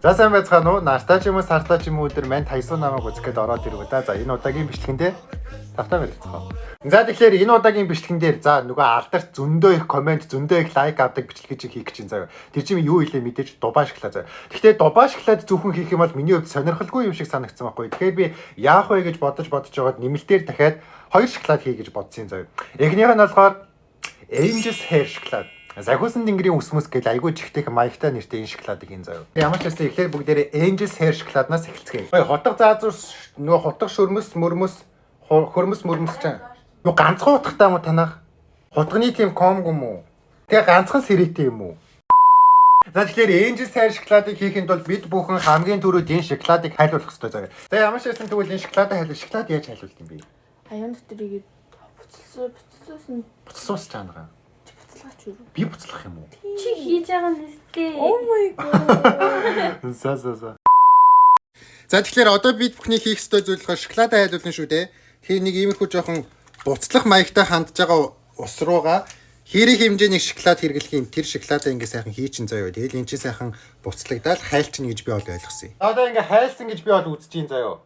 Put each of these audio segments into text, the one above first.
За, сайн байцгаана уу? Нартай ч юм уу, сартай ч юм уу өдөр мань тайсуу намайг үзэх гээд ороод ирв да. За, энэ удаагийн бичлэгэн дээр тавтаа мэрилцэх. За, тэгэхээр энэ удаагийн бичлэгэн дээр за нөгөө алдарт зөндөө их comment, зөндөө их like авдаг бичлэг чинь хийх гэж заяа. Тэр чинь юу илээ мэдээж Дубай шоколад заяа. Гэхдээ Дубай шоколад зөвхөн хийх юм бол миний хувьд сонирхолгүй юм шиг санагдсан байхгүй. Тэгэхээр би яах вэ гэж бодож бодож байгаад нэмэлтээр дахиад хоёр шоколад хий гэж бодсон заяа. Эхнийх нь болохоор Angel's Hair шоколад. Захиусан тэнгэрийн үсмэс гэж айгүй чихтэй маягтай нэртэй энэ шоколадыг хийн заяа. Ямар ч байсан эхлээд бүгдээрээ Angel's Hair шоколаднаас эхэлцгээе. Ой, хутга заазур нөгөө хутга шөрмөс мөрмөс хөрмөс мөрмөс чинь. Нөгөө ганцхан утгатай юм уу танах? Хутганы тийм ком юм уу? Тэгээ ганцхан сэрээтэй юм уу? За, тэгэхээр Angel's Hair шоколадыг хийхэд бол бид бүхэн хамгийн түрүүд энэ шоколадыг хайлуулах хэрэгтэй заяа. За, ямар ч байсан тэгвэл энэ шоколадыг хайлуул, шоколад яаж хайлуулт юм бэ? Аян дотор игээд буцалсан буцалсан. Буцсуус чангаа. Чи буцалгаач юу? Би буцлах юм уу? Чи хийж байгаа юм нэстээ. Oh my god. За за за. За, тэгэхээр одоо бид бүхний хийх ёстой зүйл болохоор шоколадаа хайлуулна шүү дээ. Тэгэхээр нэг иймэрхүү жоохон буцлах маягтай хандж байгаа ус руугаа хэрэг хэмжээний шоколад хэрэглэх юм. Тэр шоколадаа ингээ сайхан хийчин заяа. Тэгэл эн чинь сайхан буцлагдаал хайлчин гэж би бол ойлгосон юм. Одоо ингээ хайлсан гэж би бол үзэж чинь заяа.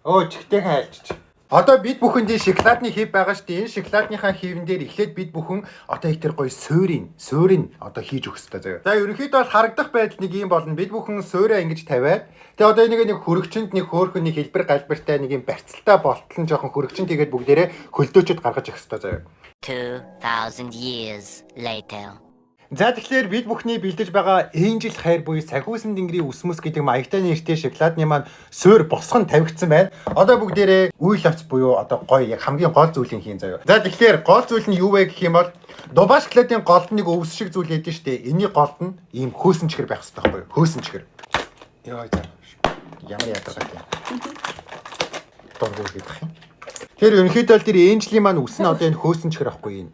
Өө, чигтэйхэн хайлчих. Одоо бид бүхэнд энэ шоколадны хэв байгаа шүү дээ. Энэ шоколадныхаа хэвэн дээр эхлээд бид бүхэн одоо их тэр гоё суурийн, суурийн одоо хийж өгөх хэрэгтэй заяа. За, ерөнхийдөө бол харагдах байдал нэг юм болно. Бид бүхэн суураа ингэж тавиад тэгээ одоо энийг нэг хөрөгчөнд нэг хөөхөн нэг хэлбэр галбиртай нэг юм барьцалтай болтол нь жоохон хөрөгчөнд хийгээд бүгдээрээ хөлдөөчөд гаргаж өгөх хэрэгтэй заяа. 2,000 years later. За, тэгэхээр бид бүхний бэлдэж байгаа Angel Hair буюу сахиусан тэнгэрийн үсмэс гэдэг маягтай нэртэй шоколадны маань суур босгон тавигдсан байна. Одоо бүгдээрээ үйл явц буюу одоо гоё яг хамгийн гол зүйлийг хийн заяа. За, тэгэхээр гол зүйл нь юу вэ гэх юм бол Дубай шоколадын голд нэг өвс шиг зүйл ядэн штэ. Энийн голд нь ийм хөөсөн чихэр байх хэрэгтэй байхгүй юу? Хөөсөн чихэр. Йоо за. Ямар ядаргатай юм. Дургуул гэдэг юм. Тэр ерөнхийдөө л тэр Angel-ийн маань үс нь одоо энэ хөөсөн чихэр байхгүй юм.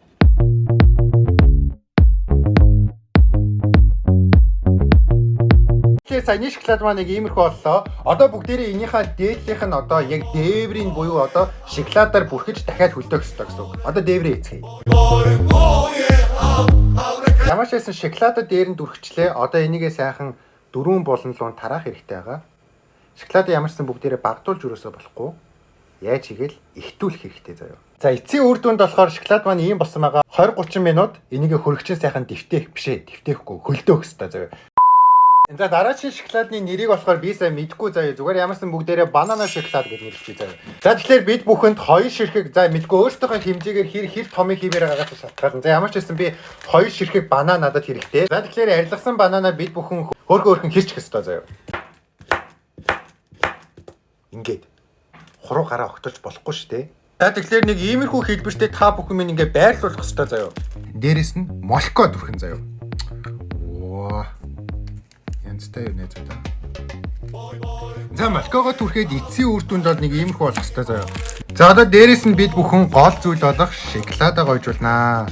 Тэгэхээр саяны шоколад маань нэг иймэрхүү боллоо. Одоо бүгдээрээ энийхээ дээдлийнх нь одоо яг дээврийн буюу одоо шоколадаар бүрхэж дахиад хөлдөөх ёстой гэсэн үг. Одоо дээврээ эцгээе. Ямар ч байсан шоколадаа дээр нь дүрхчлээ. Одоо энийгээ сайхан дөрвөн болон луун тараах хэрэгтэй байгаа. Шоколадаа ямар ч сан бүгдээрээ багдуулж өрөөсөө болохгүй. Яаж хийгээл ихтүүлэх хэрэгтэй заяа. За, эцсийн үр дүнд болохоор шоколад маань ийм болсон байгаа. 20 30 минут энийгээ хөргөчийн сайхан дэвтээх биш ээ. Дэвтээхгүй хөлдөөх ёстой заяа. За, дараагийн шоколадны нэрийг болохоор би сайн мэдэхгүй заяа. Зүгээр ямарсан бүгдээрээ банана шоколад гэж нэрлэчихье заяа. За, тэгэхээр бид бүхэнд хоёр ширхэг, за мэдгүй, өөрсдийнхөө хэмжээгээр хэр хэр томыг хиймээр байгаагаас шалтгаална. За, ямар ч байсан би хоёр ширхэг банан надад хэрэгтэй. За, тэгэхээр арилгасан банана бид бүхэн хөөрхөн хөөрхөн хэрчих ёстой заяа. Ингээд хуруу гараа огтолж болохгүй шүү дээ. За, тэгэхээр нэг иймэрхүү хэлбэртэй та бүхэн минь ингээ байрлуулах ёстой заяа. Дээрэс нь молко түрхэн заяа. Оо. Янзтай юм нэ заа. За, молкогоо түрхэд эцсийн үр дүнд бол нэг иймэрхүү болох ёстой заяа. За, одоо дээрэс нь бид бүхэн гол зүйл болох шоколадаа гойжуулнаа.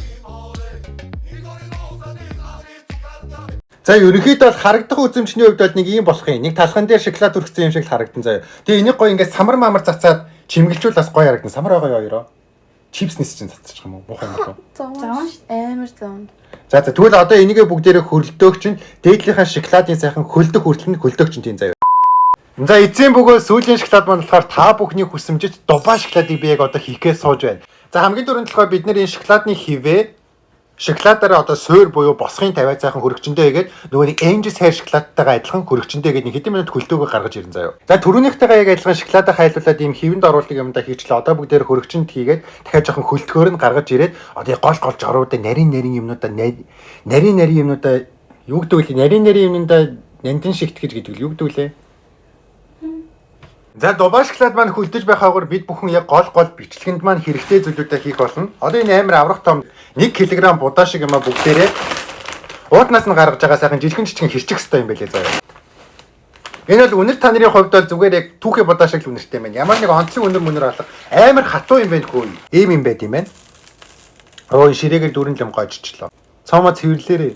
За, ерөнхийдөө бол харагдах үзэмжний хувьд бол нэг ийм болох юм. Нэг талхан дээр шоколад түрхсэн юм шиг л харагдан заяа. Тэгээ энийг гоё ингээд самар мамар цацаад чимгэлжүүл бас гоё харагдан. Самар байгаа хоёроо. Чипснес чинь цацчих юм уу? Муухай юм болов. Заван шүү. Амар заван. За за, тэгвэл одоо энийгээ бүгдээрээ хөрөлдөөх чинь дээдлийнхаа шоколадын сайхан хөлдөх хүртэл нь хөлдөөх чинь тийм заяа. За, эцсийн бөгөө сүүлийн шоколад маань болохоор та бүхний хүсэмжит Дубай шоколадыг би яг одоо хийхээ сууж байна. За, хамгийн түрүүнд болохоор бид нар энэ шоколадны хивээ шоколадаараа одоо суур буюу босхын тавиад сайхан хөргөчөндөө хийгээд нөгөө нэг Angel's Hair шоколадтайгаа адилхан хөргөчөндөө хийгээд нэг хэдэн минут хөлдөөгөө гаргаж ирэн заяа. За, түрүүнийхтэйгээ яг адилхан шоколадаа хайлуулад ийм хэвэнд оруулдаг юмдаа хийчлээ. Одоо бүгдээр хөргөчөнд хийгээд дахиад жоохон хөлдгөөр нь гаргаж ирээд одоо гол гол жоруудаа нарийн нарийн юмнуудаа нарийн нарийн юмнуудаа юу гэдэг вэ? Нарийн нарийн юмнуудаа нандин шигтгэж гэдэг л юу гэдэг лээ? За, Дубай шоколад маань хөлдөж байхаагаар бид бүхэн яг гол гол бичлэгэнд маань хэрэгтэй зүйлүүдээ хийх болно. Одоо энэ амар аврах том 1 кг будаа шиг юмаа бүгдээрээ ууднаас нь гаргаж байгаа сайхан жижигэн жижигэн хэрчих хэвээр юм байлээ заяа. Энэ бол үнэр та нарын хувьд бол зүгээр яг түүхий будаа шиг л үнэртэй юм байна. Ямар нэг онцлог үнэр мүнэр алга амар хатуу юм байна хөө. Ийм юм байд юм байна. Өө, ширээгээр дүүрэн лам гойжчлоо. Цоомоо цэвэрлээрээ.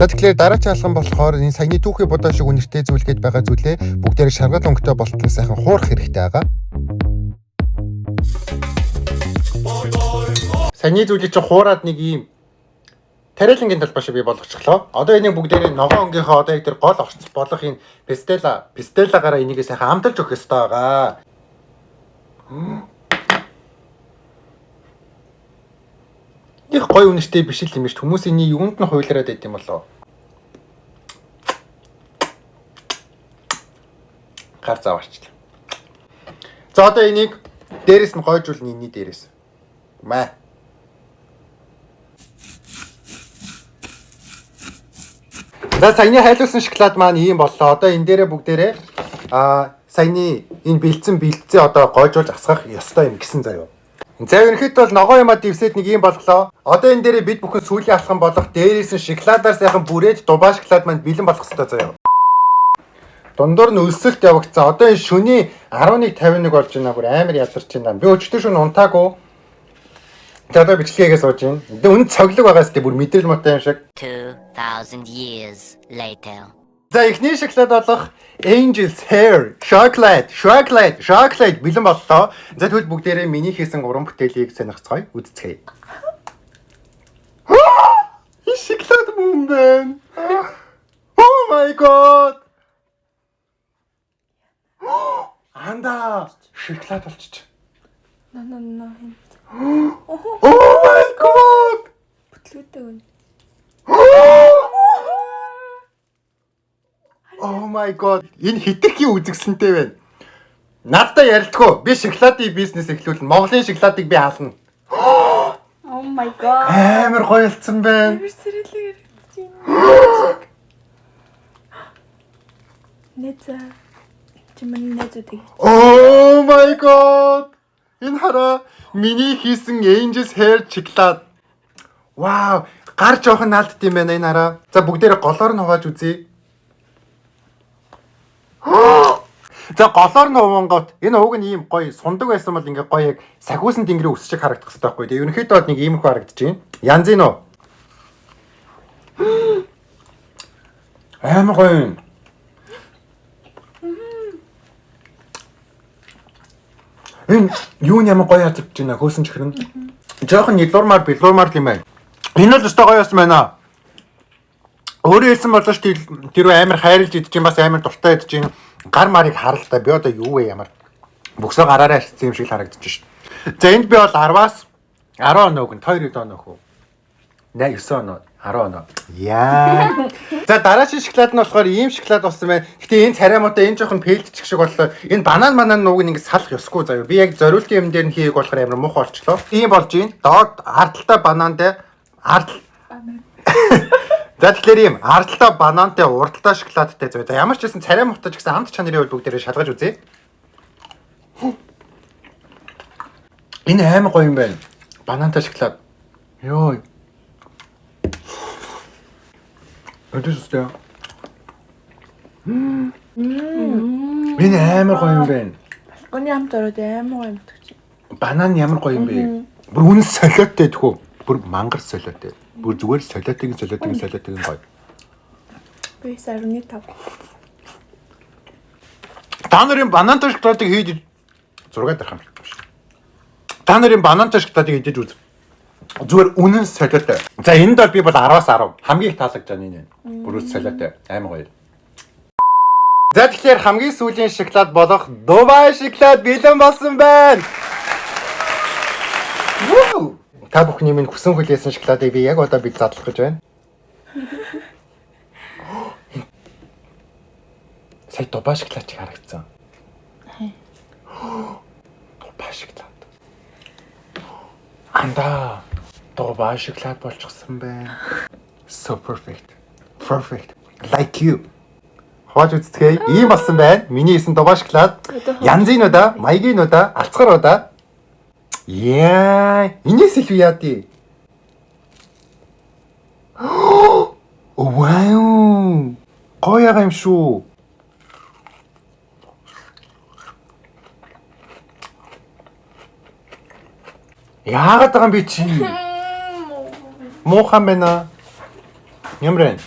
За, тэгэхээр дараагийн алхам болохоор энэ саяны түүхий будаа шиг үнэртэй зүйл гээд байгаа зүйлээ бүгдээрээ шаргал өнгөтэй болтол сайхан хуурах хэрэгтэй байгаа. Саяны зүйлийг чинь хуураад нэг ийм Тариалангийн талбай шиг би болгочихлоо. Одоо энийг бүгдээрээ ногоон өнгийнхөө одоо яг тэр гол орц болох энэ пистелагаараа энийг сайхан амталж өгөх ёстой байгаа. Их гоё үнэртэй биш л юм биш. Хүмүүс энийг юунд нь хуйлраад байд юм болоо. Гар заваарчлаа. За одоо энийг дээрэс нь гойжуулна энэний дээрэс. Маа. За саяны хайлуулсан шоколад маань ийм боллоо. Одоо энэ дээрээ бүгдээрээ саяны энэ бэлдсэн бэлтцээ одоо гойжуулж асгах ёстой юм гэсэн заяа. За ерөнхийдөө бол ногоон юмаа дэвсээд нэг ийм болглоо. Одоо энэ дээрээ бид бүхэн сүүлийн алхам болох дээрээс нь шоколадаар сайхан бүрээд Дубай шоколад маань бэлэн болох ёстой заяа. Дундуур нь өлсөлт явагдсан. Одоо энэ шөнийн 11:51 болж байна. Бүр амар ядарч байна. Би өчтөр шөнө унтаагүй. За одоо бичлэгээгээ сууж байна. Тэгээ үнэ цоглог байгаас тэ бүр мэдрэл муутай юм шиг. 2,000 years later. За эхний шоколад болох Angel's Hair Chocolate Chocolate Chocolate бэлэн боллоо. За тэгвэл бүгдээрээ миний хийсэн уран бүтээлийг сонирхцгоё. Үзцгээе. Энэ шоколад мөн байна. Oh my god. Анда шоколад болчих. На на на. Oh my god. Бүтлгүүтэй үн. Oh my god. Энэ хитрхи үзэгсэлнтэй байна. Надтай ярилдаггүй. Би шоколадын бизнес эхлүүлнэ. Монголын шоколадыг би хаална. Oh my god. Амар гоёлцсон байна. Амар сэрэлэг харагдаж байна. Нэза. Чи миний найзуудыг. Oh my god. Энэ хараа миний хийсэн Angel's Hair шоколад. Вау, гар жоохон наалдд юм байна энэ хараа. За бүгдээрээ голоор нь хувааж үзье. За голоор нь хуваангууд энэ уг нь ийм гоё сундаг байсан бол ингээ гоё яг сахиусан тэнгэрийн үс шиг харагдах хэрэгтэй байхгүй. Тэгээ ерөнхийдөө бол нэг иймэрхүү харагдаж байна. Янз юм уу? Амар гоё юм. Энэ юу ямар гоё язгаж байна хөөсөн чихрэн. Жохон нэлурмаар билурмаар юм байна. Энэ бол өстой гоё байсан байна. Өөрөө хэлсэн болооч тэр амар хайрлж идэж юм бас амар дуртай идэж юм. Гар марыг харалтаа би одоо юу вэ ямар бөксөө гараараа арчсан юм шиг л харагдаж шин. За энд би бол 10-аас 10 оноо өгнө. 2 оноо өгөө. 9 оноо, 10 оноо. Яа. За дараагийн шоколад нь болохоор ийм шоколад болсон байна. Гэтэ энэ царай муутай энэ жоохон пэлтчих шиг боллоо. Энэ банан нууг ингэ салах ёсгүй заяа. Би яг зориултын юм дээр нь хийэг болохоор амар муухай болчлоо. Ийм болж байна. Доод ардaltaй банантай ардл За тэгэхээр ийм ардaltaй банантай урдaltaй шоколадтай заяа. За ямар ч байсан царай муутай ч гэсэн амт чанарын хувьд бүгдээрээ шалгаж үзье. Энэ амар гоё юм байна. Банантай шоколад. Йой. Өдөрстэй. Энэ амар гоё юм байна. Балконы амт ороод амар гоё амтгч. Банан ямар гоё юм бэ? Бүр үнэн солиоттой тэхүү. Бүр мангар солиоттой. Бүр зүгээр солиотойг солиотойг солиотойг гоё. Би 15. Та нарын банантай шоколадыг хийж зураг дарах юм биш. Та нарын банантай шоколадыг идэж үз. Зүгээр үнэн солиотой. За энд бол би бол 10-аас 10. Хамгийн их таалагдж байгаа энэ. Бүрөөс солиотой. Амар гоё. За тэгэхээр хамгийн сүүлийн шоколад болох Дубай шоколад бэлэн болсон байна. Вуу! Та бүхний минь хүсэн хүлээсэн шоколадыг би яг одоо бид задлах гэж байна. Сая Дубай шоколад чиг харагдсан. Дубай шоколад. Анда Дубай шоколад болчихсон байна. So perfect. Perfect. Like you. Хувааж үзцгээе. Ийм болсон байна. Миний хийсэн Дубай шоколад. Янзын удаа, маягийн удаа, алцгар удаа. Яа, энэс илүү яа дий. Вау. Гоё яга юм шүү. Яагаад байгаа юм би чи? Муухан байна. Ямар вэ?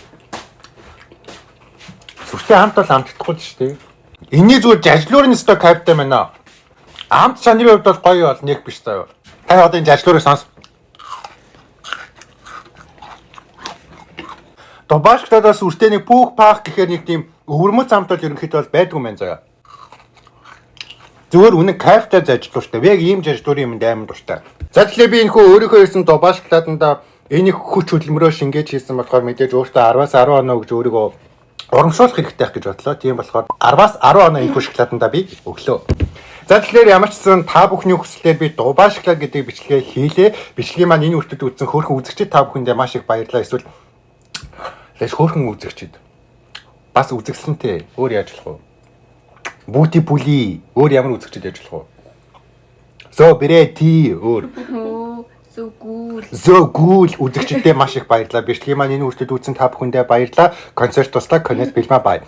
Сүртэй хамт бол амтдахгүй л шүү дээ. Энэний зүгээр жажлуурын өстой кайфтай байна. Амт чанарын хувьд бол гоё бол нэг биш заяа. Та одоо энэ жажлуурыг сонс. Дубай шоколадаас үртэй нэг пүүх паах гэхээр нэг тийм өвөрмөц амт бол ерөнхийдөө бол байдгүй мэн заяа. Зүгээр үнэн кайфтай зажлууштай. Би яг ийм жажлуурын юмд амар дуртай. За, тэгэхээр би энэ хөө өөрийнхөө хийсэн Дубай шоколаданда энэ их хүч хөдөлмөрөө шингээж хийсэн болохоор мэдээж өөртөө 10-аас 10 оноо гэж өөрийгөө урамшуулах хэрэгтэй байх гэж бодлоо. Тийм болохоор 10-аас 10 оноо энэ хүү шоколаданда би өглөө. За, тэгэхээр ямар ч сан та бүхний хүслээр би Дубай шоколад гэдэг бичлэгээ хийлээ. Бичлэгийн маань энэ хүртэл үзсэн хөөрхөн үзэгчид та бүхэндээ маш их баярлалаа. Эсвэл лээс хөөрхөн үзэгчид бас үзэгсэнтэй өөр яаж болох вэ? Бүүти бүли өөр ямар үзэгчид яаж болох вэ? So бэрэ ти өөр. Хөө, so cool. So cool үзэгчдээ маш их баярлалаа. Бичлэгийн маань энэ хүртэл үзсэн та бүхэндээ баярлалаа. Концерт туслаа, конец бэлмаа бай.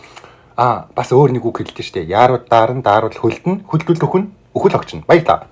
Аа, бас өөр нэг үг хэлдэг штэ. Яарууд даарн, daarвал хөлдөн, хөлдөл өхөн, өхөл огчно. Баярлалаа.